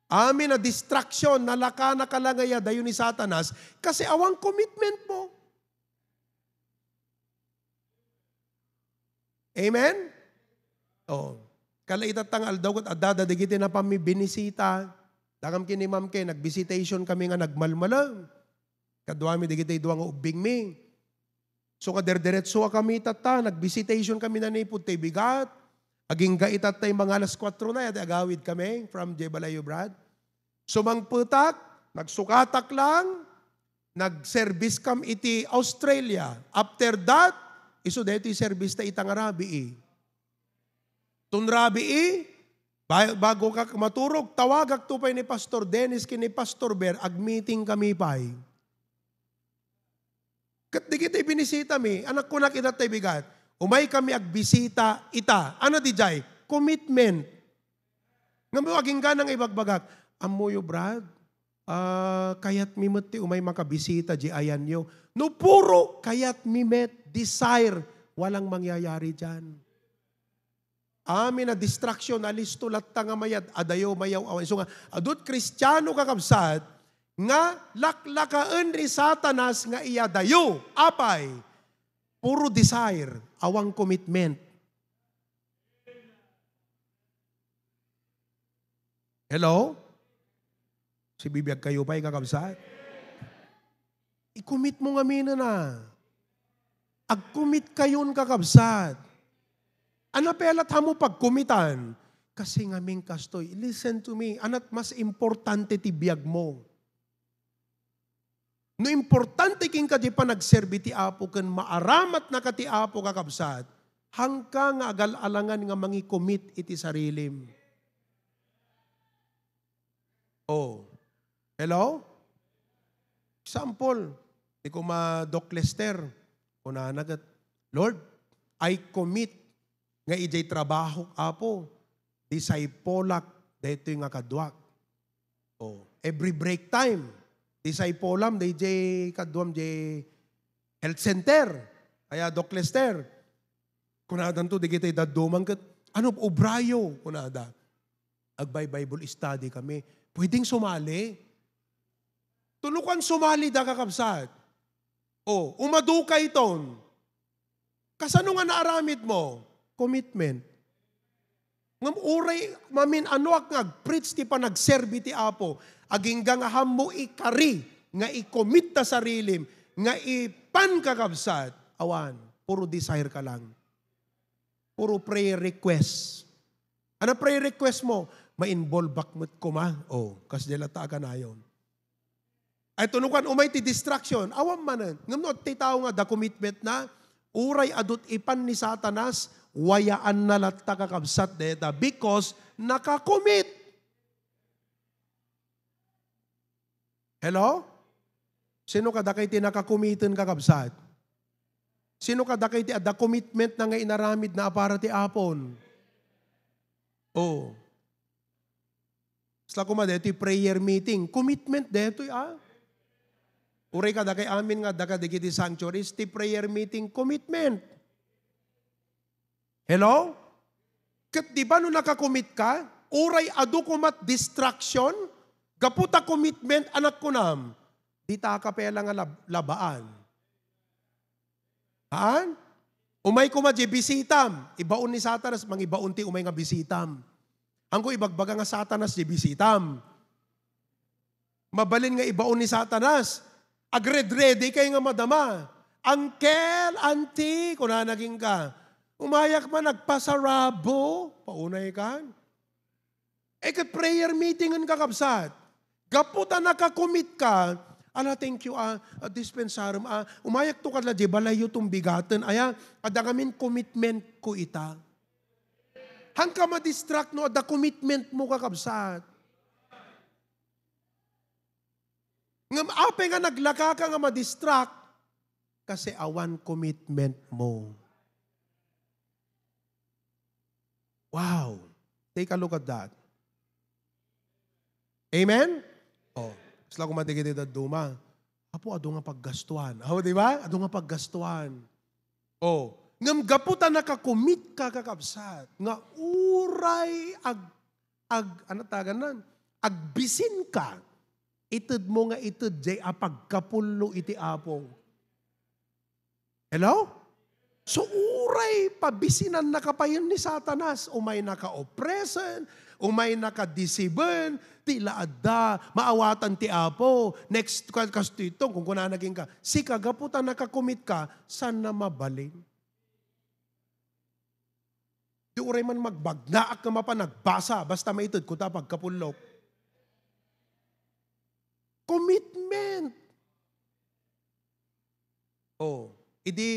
Amin a distraction, nalaka na ka lang nga iyadayo ni Satanas, kasi awan commitment mo. Amen? Oh. Kala itatta nga aldaw ket adda dagiti napanmi binisita. Dakam ken ni Ma'am Kay, nag-visitation kami nga nagmalmalem. Kaduami dagiti dua nga ubbingmi. So, nga derderetso a kami tatta, nag-visitation kami nanipud tay bigat. Agingga itattay mga alas kuatro na, iti agawid kami from Jebalayo, Brad. Sumangpetak, nagsukatak lang, nag-service kam iti Australia. After that, isu daytoy service ta ita nga rabii. Tun rabii, ba-, bago ka maturog, tawagak to pay ni Pastor Dennis ken ni Pastor Ber, ag-meeting kami pay. Ket dagiti binisitami, anak, kunak ita tay bigat, umay kami agbisita ita. Ano di jay? Commitment. Ngem no agingga nga ibagbagak, "Ammoyo, Brad, ah, kayatmi met ti umay makabisita di ayanyo." No puro kayatmi met, desire, walang mangyayari diyan. Amin a distraction, alisto latta nga mayat, adayo mayaw-awan. Isu nga, adut Kristiano, kakabsat, nga laklakaen ni Satanas nga iyadayo. Apay? Puro desire, awan commitment. Hello? Sibibiag kayo pay, kakabsat? I-commit mo ngamin a. Ag-commit kayon, kakabsat. Ano pay lat mo pagkumitan? Kasi ngamin kastoy, listen to me, anat mas importante ti biag mo. No importante kenka ti panagserbi ti Apo ken maaramatnaka ti Apo, kakabsat, haanka nga agal-alangan nga mangi-commit iti sarilim. Oh. Hello? Example, ni kuma Doc Lester, kunana ket, "Lord, I commit nga idiay trabahok, Apo, disciple-ak daytoy nga kaduak." Oh, every break time, disciple-am daydiay kaduam diay health center. Aya, Doc Lester, kunadanto dagiti dadduma ket, "Ano, obrayo?" kunada. "Agbay-Bible study kami." Pwedeng sumali? Tunukan sumali da, kakabsat. Oh, umadukayton. Kasano nga naaramid mo? Commitment. Ngem uray mamin-anoak nga agpreach ti panagserbi ti Apo, agingga nga hammo ikari nga i-commit ta sarilim, nga ipan, kakabsat, awan, puro desire ka lang. Puro prayer request. Ano prayer request mo? "Ma-involve-ak met koma." Oh, kasdiay latta a kanayon. Ay, tunukan, umay ti distraction. Awan manen. Ngem no, ti tao nga adda commitment na, uray adut ipan ni Satanas, wayaanna latta, kakabsat, deta, because nakakomit. Hello? Sino kadakay ti nakakomiten, kakabsat? Sino kadakay ti adda commitment na nga inaramid na a para ti Apon? Oh. Basta koma daytoy prayer meeting, commitment daytoy, ah. Uray kadakay amin nga adda kadagiti sanctuaries, ti prayer meeting, commitment. Hello? Ket di ba no nakakomit ka, uray adu komat distraction, gapu ta commitment, anak kunam, dita ka pay la nga lab-, labaan. Haan? Umay koma di bisitam, ibaon ni Satanas, mangibaon ti umay nga bisitam. Haanko ibagbaga nga Satanas diay bisitam. Mabalin nga ibaon ni Satanas. Agred-ready kay nga madama. Uncle, auntie, kunana kenka. Umayak man, nagpasarabo. Paunay kan. Eh, ket prayer meeting en, kakabsat. Gapu ta nakakomit ka, ala, thank you, ah, ah, dispensarem, ah, umayakto ka la diay balayyo tumbigaten, aya, adda ngamin commitment ko ita. Haanka ma-distract no adda commitment mo, kakabsat. Ngem apay nga naglaka ka nga ma-distract? Kasi awan commitment mo. Wow. Take a look at that. Amen? Oh, kasla koma dagiti dadduma. Apo, adu nga paggastuan. Oh, di ba? Adu nga paggastuan. Oh, ngem gapu ta nakakomit ka, kakabsat, nga uray ag-, ag-, ano tagan nan? Agbisin ka. Ited mo nga ited jay a pagkapullo iti Apo. Hello? So, uray pabisinannaka payen ni Satanas, umay naka-oppresen, umay naka-deceiven, ti la adda, maawatan ti Apo. Next, ka-, kastoy ito, kung kunana kenka, sika, gapu ta nakakomit ka, saan na mabalin? Di uray man magbagnaak nga mapan nagbasa, basta maited ko ta pagkapullok. Commitment. Oh, idi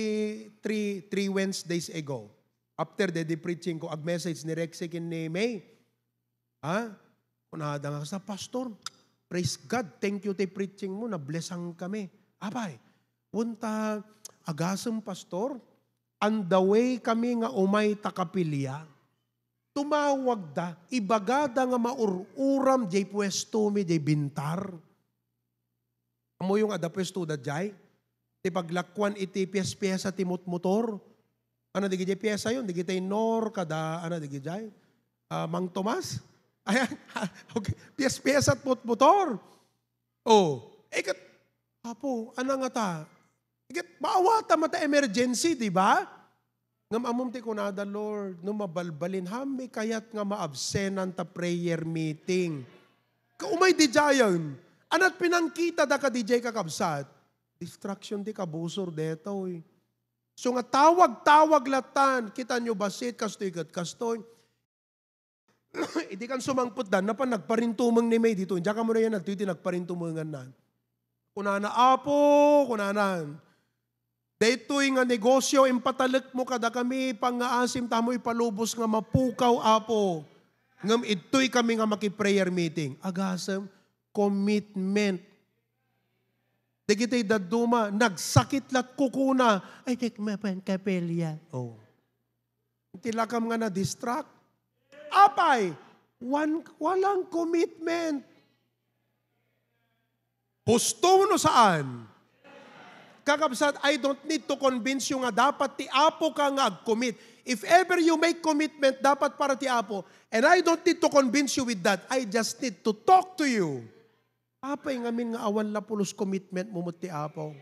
three, three Wednesdays ago, after the, the preaching ko, ag-message ni Rexy ken ni May. Ha? Kunada nga, "Sa, Pastor, praise God, thank you ti preaching mo, na-blessan kami." Apay, wen ta, agasem, Pastor, on the way kami nga umay ta kapilya, tumawag da, ibaga da nga maur-uram jay puesto mi jay bintar. Ammoyo nga adda puesto da jay? Ti paglakuan iti pies-piesa ti motmotor. Ano dagiti piesa yon? Dagiti Nor kada, ano dagiti jay? Ah, Mang Tomas? Ayan. Okay. Pies-piesa ti motmotor. Oh. Eh, ket, Apo, ano nga ta? Eh, ket, maawatan met ta emergency, di ba? Ngem ammom ti kunada, "Lord, no mabalbalin, haanmi kayat nga maabsenan ta prayer meeting?" Kaumay di jayen, anat pinangkita da ka di jay, kakabsat? Distraction ti kabusor detoy. So nga tawag-tawag latan, kita nyo bassit, kastoy ket kastoy. Idi kan sumangpet dan, napan nagparintumeng ni May dito. Diak ammo no yan, nagtuy ti nagparintumengan na. Kunana, "Apo," kunana, "daytoy nga negosyo, impatalekmo kadakami, pangngaasim, ta ammo ipalubos nga mapukaw, Apo." Ngem idtoy kami nga maki-prayer meeting. Agasem, commitment. Dagiti dadduma, nagsakit lat kukuna. Ay, diak mapan kapilya. Oh. Ti lakam nga na-distract. Apay, wan-, walang commitment. Husto no saan? Kakabsat, I don't need to convince you nga dapat ti Apo ka nga ag-commit. If ever you make commitment, dapat para ti Apo. And I don't need to convince you with that. I just need to talk to you. Apay ngamin nga awan la pulos commitment mo met ti Apo?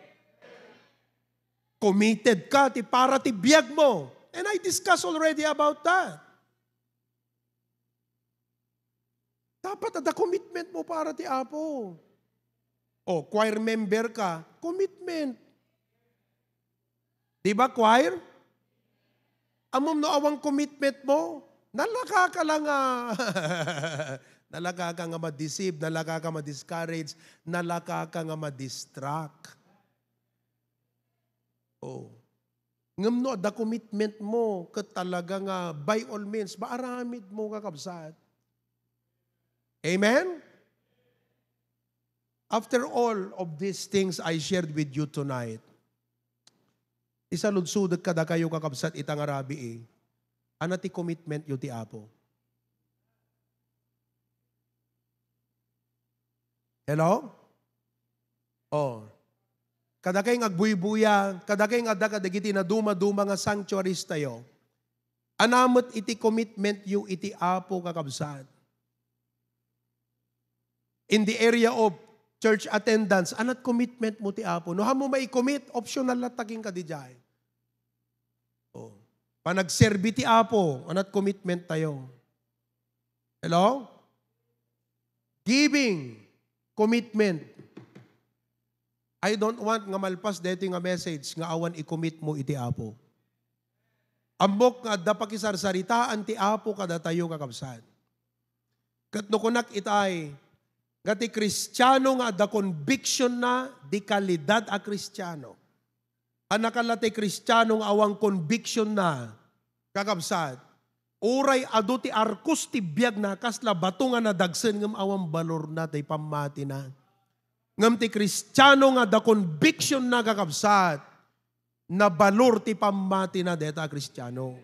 Committed ka ti para ti biag mo. And I discuss already about that. Dapat adda commitment mo para ti Apo. O, choir member ka, commitment. Di ba, choir? Ammom no awan commitment mo, nalaka ka lang nga, nalaka ka nga ma-deceive, nalaka ka ma-discourage, nalaka ka nga ma-distract. Oh. Ngem no adda commitment mo, ket talaga nga by all means, maaramid mo, kakabsat. Amen? After all of these things I shared with you tonight, isaludsodek kadakayo, kakabsat, ita nga rabii, ania ti commitment yo ti Apo? Hello? Oh. Kadakay nga agbuybuya, kadakay nga adda kadagiti naduma-duma nga sanctuaries tayo. Ania met iti commitment yo iti Apo, kakabsat? In the area of church attendance, ania't commitment mo ti Apo? No, haanmo mai-commit, optional latta kenka diay. Oh. Panagserbi ti Apo, ania't commitment tayo? Hello? Giving, commitment. I don't want nga malpas daytoy nga message nga awan i-commit mo iti Apo. Ammok nga adda pakisarsaritaan ti Apo kadatayo, kakabsat. Ket no kunak itay, nga ti Kristiano nga adda conviction na, di kalidad a Kristiano. Anakalla ti Kristiano nga awan conviction na, kakabsat. Uray adu ti arkos ti biag na, kasla bato nga nadagsen ngem awan balor na ti pammati na. Ngem ti Kristiano nga adda conviction na, kakabsat, nabalor ti pammati na deta a Kristiano.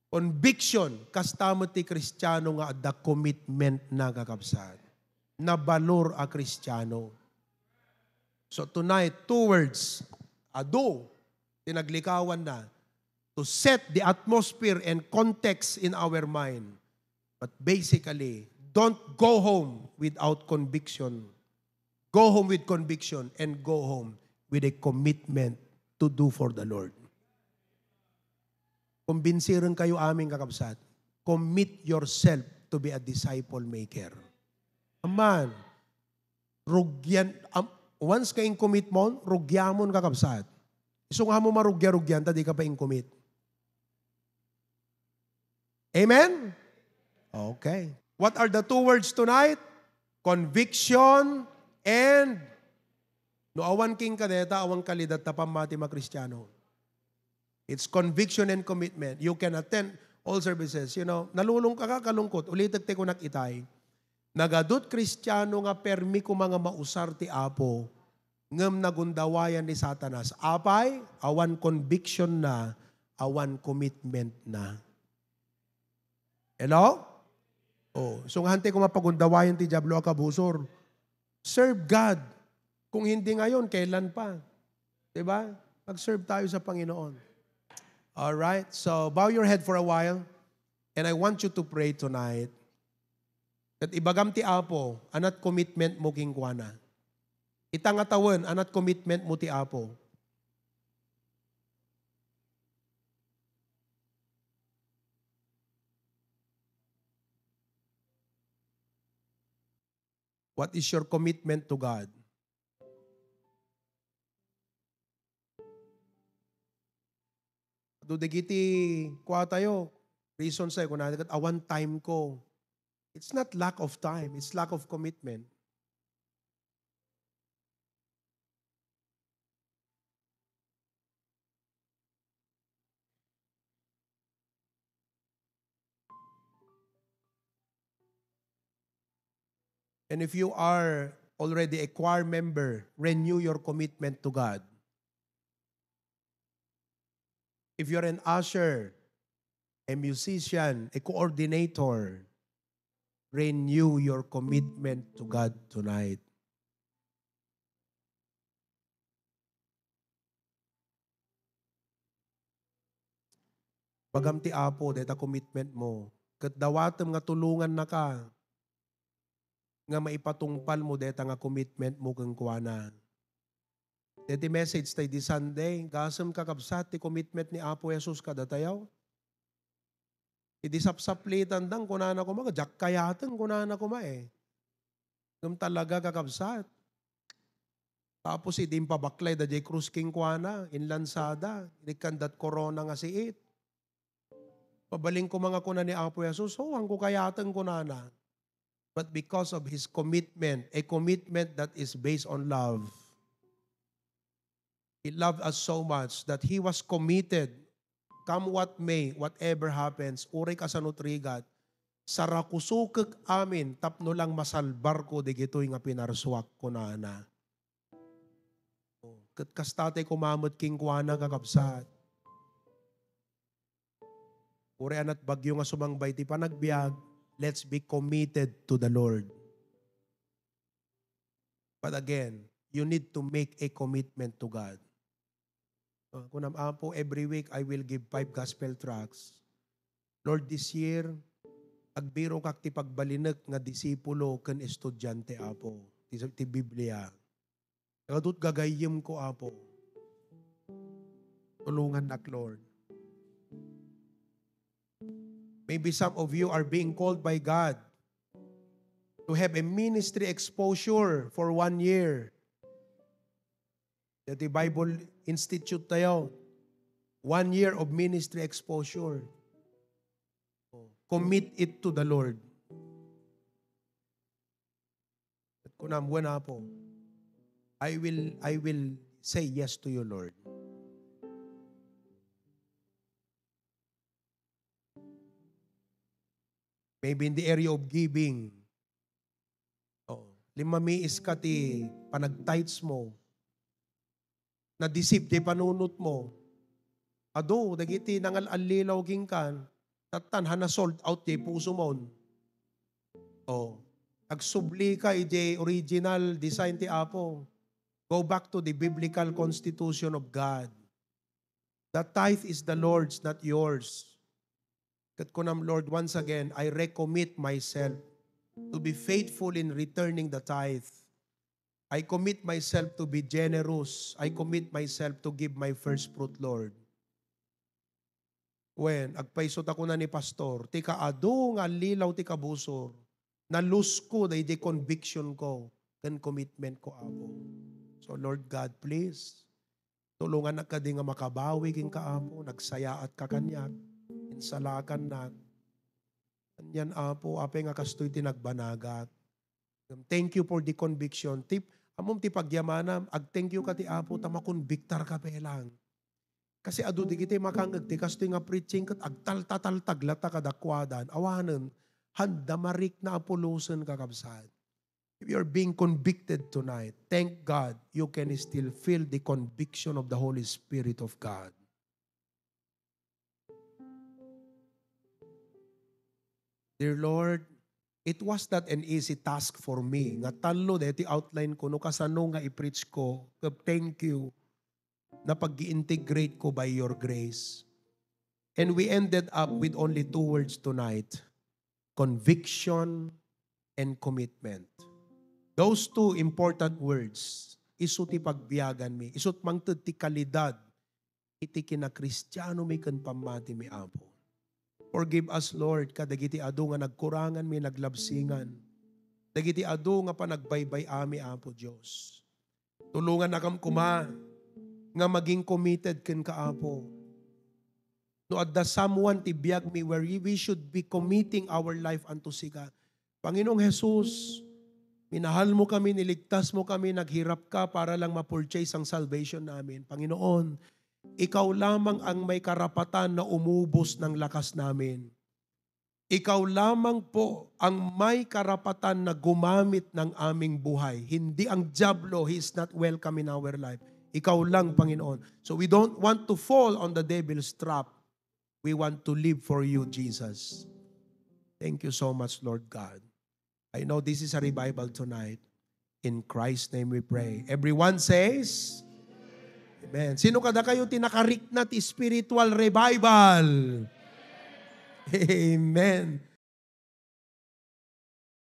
Conviction, kasta met ti Kristiano nga adda commitment na, kakabsat. Nabalor a Kristiano. So tonight, two words, adu, ti naglikawan na, to set the atmosphere and context in our mind. But basically, don't go home without conviction. Go home with conviction and go home with a commitment to do for the Lord. Kumbinsiren kayo amin, kakabsat. Commit yourself to be a disciple maker. Aman, rugian, am-, once nga in-commit mo, rugiamon, kakabsat. Isu nga mo marugia-rugian, ta di ka pa in-commit. Amen? Okay. What are the two words tonight? Conviction and, no awan king kadeta, awan kalidad ta pammati a Kristiano. It's conviction and commitment. You can attend all services. You know, nalulung ka, kalungkot. Ulitek ti kunak itay. Nagadut Kristiano nga permi koma nga mausar ti Apo, ngem nagundawayan ni Satanas. Apay, awan conviction na, awan commitment na. Hello? Oh, so nga hantay ko mapagundawayan ti Diablo a kabusor. Serve God. Kung hindi ngayon, kailan pa? Diba? Mag-serve tayo sa Panginoon. All right? So, bow your head for a while. And I want you to pray tonight. Ket ibagam ti Apo, anat commitment mo kenkuana. Ita nga tawen, anat commitment mo ti Apo. What is your commitment to God? Adu dagiti kuatayo, reason say, kunana ket awan time ko. It's not lack of time, it's lack of commitment. And if you are already a choir member, renew your commitment to God. If you're an usher, a musician, a coordinator, renew your commitment to God tonight. Bagam ti Apo, dayta commitment mo. Ket dawatem nga tulongannaka nga maipatungpal mo dayta nga commitment mo kenkuana. Deti message tay di Sunday, gasem kakabsat ti commitment ni Apo Jesus kadatayo. Idi sapsaplitan dang, kunana koma, "Diak kayaten," kunana koma eh. Ngem talaga, kakabsat. Tapos idi impabaklay da jay krus kenkuana, inlansada, inikkandat korona nga siit. Mabalin koma nga kuna ni Apo Jesus, "Oh, hanko kayaten," kunana. But because of his commitment, a commitment that is based on love, he loved us so much that he was committed, come what may, whatever happens, uray kasano ti rigat, sarakusokek amin tapno lang masalbarko digitoy nga pinarsuak, kunana. Oh, ket kasta tay koma met kenkuana, kakabsat. Uray anat bagyo nga sumangbay ti panagbiag, let's be committed to the Lord. But again, you need to make a commitment to God. Ah, kunam, "Apo, every week I will give five gospel tracts. Lord, this year, agbirokak ti pagbalinek nga disipulo ken estudiante, Apo, ti, ti Biblia." Kadut gagayyemko, Apo. Tulongannak, Lord. Maybe some of you are being called by God to have a ministry exposure for one year. Dati Bible Institute tayo. One year of ministry exposure. Commit it to the Lord. At kunam, "Wen, Apo, I will, I will say yes to you, Lord." Maybe in the area of giving. Oh, limamiis ka ti panagtithes mo. Nadisip ti panunot mo. Adu, dagiti nangal-allilaw kenka, tattan, hana sold out ti puso mo. Oh, agsubli ka iti original design ti Apo. Go back to the biblical constitution of God. The tithe is the Lord's, not yours. Ket kunam, "Lord, once again, I recommit myself to be faithful in returning the tithe. I commit myself to be generous. I commit myself to give my first fruit, Lord." Wen, agpayso ta kuna ni Pastor, ti kaadu nga allilaw ti kabusor, nalusko daydi conviction ko ken commitment ko, Apo. So, Lord God, please, tulongannak kadi nga makabawi kenka, Apo. Nagsayaatka kaniak, insalakannak. Anian, Apo, apay nga kastoy ti nagbanagak. Thank you for the conviction. Ti, ammom ti pagyamanam, ag-thank you ka ti Apo ta makonbiktarka pay lang. Kasi adu dagiti makangeg ti kastoy nga preaching ket agtaltataltag latta kadakuada. Awanen, handa marikna a pulosen, kakabsat. If you are being convicted tonight, thank God you can still feel the conviction of the Holy Spirit of God. Dear Lord, it was not an easy task for me nga tallo daytoy outline ko no kasano nga i-preach ko. Ket thank you, napag-integrate ko by your grace. And we ended up with only two words tonight, conviction and commitment. Those two important words, isu ti pagbiaganmi, isu't mangted ti kalidad iti kinakristianomi ken pammatimi, Apo. Forgive us, Lord, kadagiti adu nga nagkuranganmi, naglabsingan. Dagiti adu nga panagbaybay-ami, Apo Dios. Tulongannakam koma nga maging committed kenka, Apo. No adda someone ti biagmi where we should be committing our life unto sika, Panginoong Jesus, minahal mo kami, niligtas mo kami, naghirap ka para lang ma-purchase ang salvation namin. Panginoon, ikaw lamang ang may karapatan na umubos ng lakas namin. Ikaw lamang po ang may karapatan na gumamit ng aming buhay. Hindi ang Diablo, he is not welcome in our life. Ikaw lang, Panginoon. So we don't want to fall on the devil's trap. We want to live for you, Jesus. Thank you so much, Lord God. I know this is a revival tonight. In Christ's name we pray. Everyone says, Amen. Sino kadakayo ti nakarikna ti spiritual revival? Amen.